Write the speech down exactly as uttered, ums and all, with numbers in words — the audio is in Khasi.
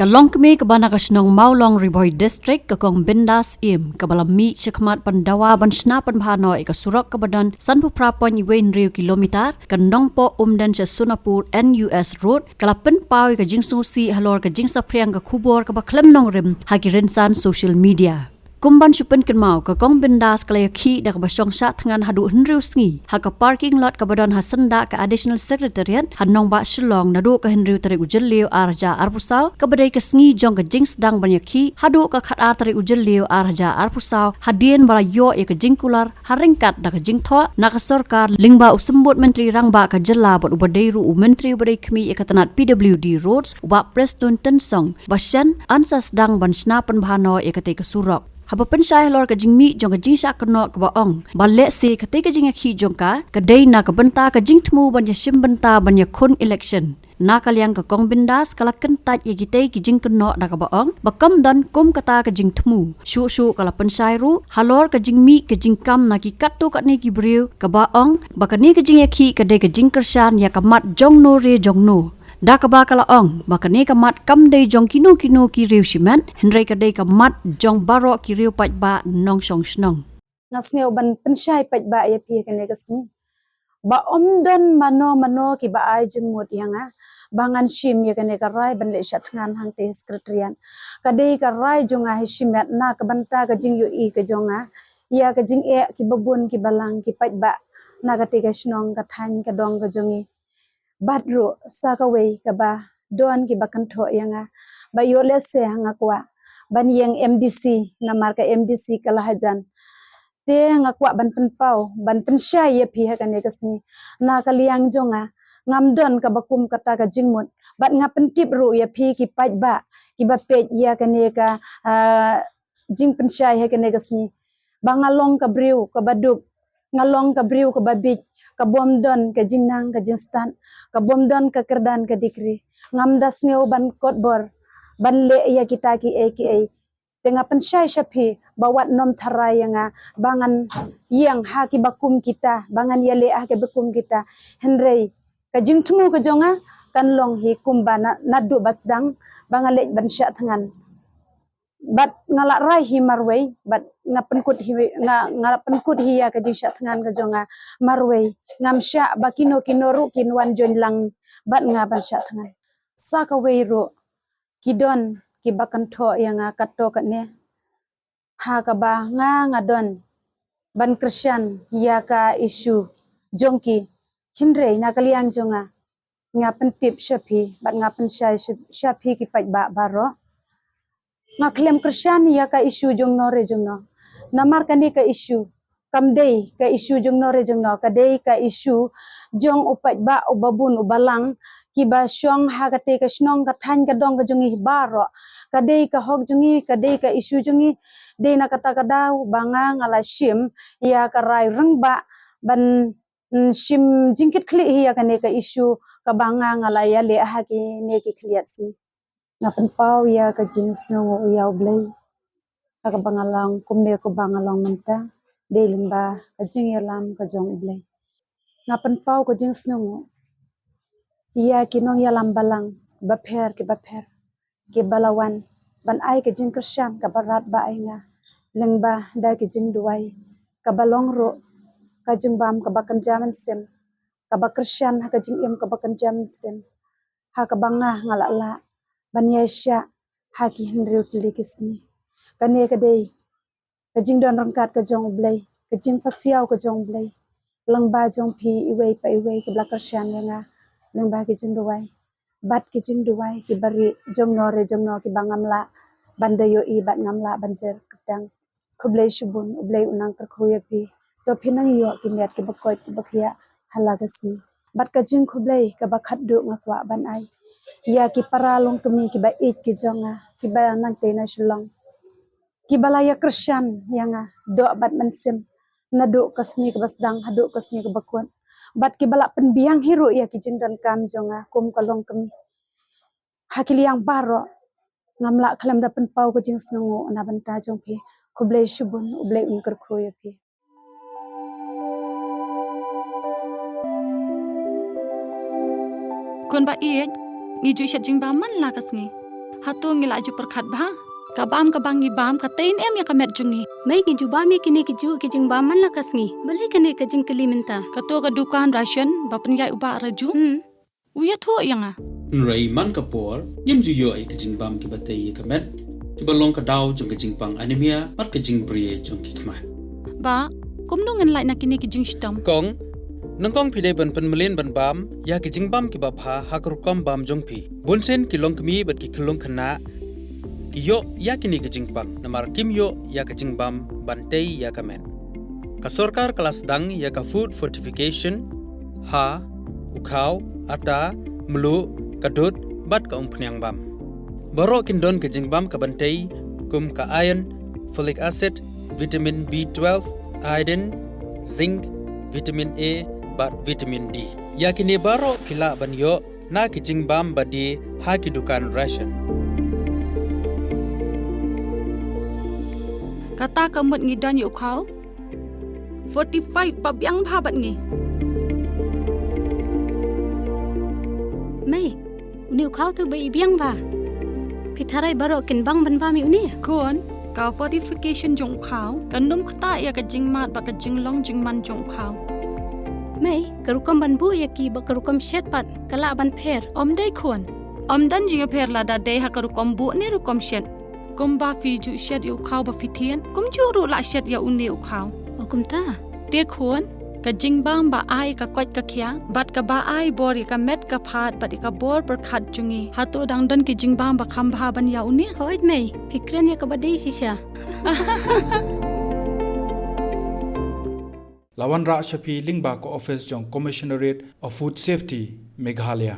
Ka longkmie kaba na ka shnong Mawlong, Ri Bhoi District, ka Kong Bindas Syiem, kaba la mih shakhmat ban dawa ban shna pynbha noh ïa ka surok kaba don sanphew phra point wei hynriew kilometer, ka Nongpoh Umden sha Sonapur N U S Road, ka la pynpaw ïa ka jingsngewsih halor ka jingsaphriang ka khubor kaba khlem nongrim ha ki rynsan social media. Kum ban shu pynkynmaw, ka Kong Bindas ka la ïakhih da kaba shong shah thngan haduh hynriew sngi ha ka parking lot kaba don ha syndah ka Additional Secretariat ha nongbah Shillong naduh ka hynriew tarik u Jylliew ar hajar arphew saw, kaba dei ka sngi jong ka jingsdang ban ïakhih, haduh ka khatar tarik u Jylliew ar hajar arphew saw, hadien ba la ïoh ïa ka jingkular ha ryngkat da ka jingthoh na ka sorkar lyngba u Symbud Myntri Rangbah ka jylla bad uba dei ruh u Myntri uba dei khmih ïa ka tnat P W D Roads, u Bah Prestone Tynsong, ba shen yn sa sdang ban shna pynbha noh ïa katei ka surok. Haba pynshai halor ka jingmih jong ka jingshah kynnoh, kaba ong ba lehse katei ka jingïakhih jong ka ka dei na ka bynta ka jingthmu ban ïashim bynta ban ïakhun election. Na ka liang ka Kong Bindas ka la kyntait ïa kitei ki jingkynnoh da kaba ong ba kam don kum kata ka jingthmu. Shuh shuh ka la pynshai ruh halor ka jingmih ka jingkam na ki katto katne ki briew, kaba ong ba kane ka jingïakhih ka dei ka jingkyrshan ïa ka mat jongno re jongno. Da kaba ka la ong ba kane ka mat kam dei jong kino kino ki riew shimet, hynrei ka dei ka mat jong baroh ki riew paidbah nongshong shnong. Nga sngew ban pynshai paidbah ïa phi ha kane ka sngi ba ym don mano mano kiba ai jingmut ïa nga ba ngan shim ïa kane ka rai ban leit shah thngan hangtei ha Secretariat. Ka dei ka rai jong nga ha shimet na ka bynta ka jingïohi ka jong nga ïa ka jingeh kiba bun kiba lang ki paidbah na katei ka shnong, ka thaiñ, ka dong ka jong ngi. Bad ruh sa kawei kaba don kiba kynthoh ïa nga ba ïoh lehse ha nga kwah ban ïeng M D C, namar ka M D C ka la hajan. Te nga kwah ban pynpaw, ban pynshai ïa phi ha kane ka sngi. Na ka liang jong nga, ngam don kaba kum kata ka jingmut. Bad nga pyntip ruh ïa phi ki paidbah kiba peit ïa kane ka, ah, jingpynshai ha kane ka sngi, ba nga long ka briew kaba duk, nga long ka briew kaba bieit, ka bym don ka jingnang ka jingstad, ka bym don ka kyrdan ka dikri. Ngam da sngew ban kot bor ban leh ïa kita kiei kiei. Te nga pynshai sha phi ba wat nym tharai ïa nga ba ngan ïeng ha kiba kum kita, ba ngan ïaleh ha kiba kum kita. Hynrei ka jingthmu ka jong nga kan long hi kumba na, naduh ba sdang ba nga leit ban shah thngan. Bad nga la rai hi marwei, bad nga pynkut hi, nga, nga la pynkut hi ïa ka jingshah thngan ka jong nga marwei. Ngam shah ba kino kino ruh kin wan join lang bad nga ban shah thngan. Sa kawei ruh ki don kiba kynthoh ïa nga katto katne ha kaba nga, nga don ban kyrshan ïa ka issue jong ki. Hynrei na ka liang jong nga, nga pyntip sha phi bad nga pynshai sha, sha phi ki paidbah baroh. Nga khlem kyrshan ïa ka issue jongno re jongno. Namar kane ka issue kam dei ka issue jongno re jongno, ka dei ka issue jong u paidbah uba bun uba lang kiba shong ha katei ka shnong, ka thaiñ, ka dong ka jong ngi baroh. Ka dei ka hok jong ngi, ka dei ka issue jong ngi. Dei na kata ka daw ba nga, nga la shim ïa ka rai rangbah ban, mm, shim jingkitkhlieh hi ïa kane ka issue kaba nga, nga la ïaleh ha kine ki khyndiat sngi. Nga pynpaw ïa ka jingsngewnguh ïa U Blei ha kaba nga long kumne kumba nga long mynta, dei lyngba ka jingïalam ka jong U Blei. Nga pynpaw ka jingsngewnguh ïa ki nongïalam balang bapher ki bapher kiba la wan ban ai ka jingkyrshan kaba radbah ïa nga lyngba da ki jingduwai, kaba long ruh ka jingbam kaba kynja mynsiem, kaba kyrshan ha ka jingim kaba kynja mynsiem, ha kaba nga, nga la lah ban ïaishah ha ki hynriew tylli ki sngi. Kane ka dei ka jingdon ryngkat ka jong U Blei, ka jingpasiaw ka jong U Blei lyngba jong phi iwei pa iwei kiba la kyrshan ïa nga lyngba ki jingduwai bad ki jingduwai kiba rieh jongno re jongno kiba ngam lah ban da ïohi bad ngam lah ban jer kyrteng. Khublei shibun, U Blei un nang kyrkhu ïa phi. To phin nang ïoh ki miat kiba koit kiba khiah ha la ka sngi. Bad ka jingkhublei kaba khatduh nga kwah ban ai ïa ki para longkmie kiba ïeit ki jong nga kiba nangtei na Shillong, kiba la ïakyrshan ïa nga doh bad mynsiem naduh ka sngi kaba sdang haduh ka sngi kaba kut. Bad kiba la pynbiang hi ruh ïa ki jingdonkam jong nga kum ka longkmie. Ha ki liang baroh, ngam lah khlem da pynpaw ka jingsngewnguh na bynta jong phi. Khublei shibun, U Blei un kyrkhu ïa phi. Khun ba ïeit, ngi ju shet jingbam man la ka sngi. Hato ngi la ju pyrkhat bha? Ka bam kaba ngi bam ka tei ne em ïa ka met jong ngi? Mei, ngi ju bam ïa kine ki juh ki jingbam man la ka sngi. Balei kane ka jingkylli mynta? Kato ka dukan ration ba pynïaid u Bah Raju. Hmm. U ïathuh ïa nga. Hynrei man ka por, ngim ju ïoh ïa ka jingbam kiba tei ïa ka met, kiba long ka daw jong ka jingpang anemia, bad ka jingbri jong ki khmat. Bah, kumno ngin lait na kine ki jingshitom? Kong, nyngkong phi dei ban pynmlien ban bam ïa ki jingbam kiba bha ha ka rukom bam jong phi. Bun sien ki longkmie bad ki khyllung khynnah ki ïoh ïa kine ki jingpang, namar kim ïoh ïa ka jingbam ban tei ïa ka met. Ka sorkar ka la sdang ïa ka food fortification ha u khaw, ata, mluh, ka dud, bad ka umphniang bam. Baroh kin don ka jingbam kaban tei, kum ka iron, folic acid, vitamin B twelve, iodine, zinc, vitamin A, bad vitamin D. Ïa kine baroh phi lah ban ïoh na ki jingbam ba die ha ki dukan ration. Kata ka mut ngi don ïa u khaw fortified ba biang bha bad ngi. Mei, une u khaw te ba i biang bha. Phi tharai baroh kin bang ban bam ïa une? Khun, ka fortification jong u khaw kan ym ktah ïa ka jingmad bad ka jinglong jingman jong u khaw. Mei, ka rukom ban buh ïa ki bad ka rukom shet pat ka lah ban pher? Ym dei khun. Ym don jingïapher lada dei ha ka rukom buh ne rukom shet. Kumba phi ju shet ïa u khaw ba phi thied, kumjuh ruh lah shet ïa une u khaw. O kumta? Te khun, ka jingbam ba ai ka koit ka khia bad kaba ai bor ïa ka met ka phad bad ïa ka bor pyrkhat jong ngi, hato dang don ki jingbam ba kham bha ban ïa une? Hooid mei, phi kren ïa kaba dei shisha. La wanrah sha phi lyngba ka office jong Commissionerate of Food Safety, Meghalaya.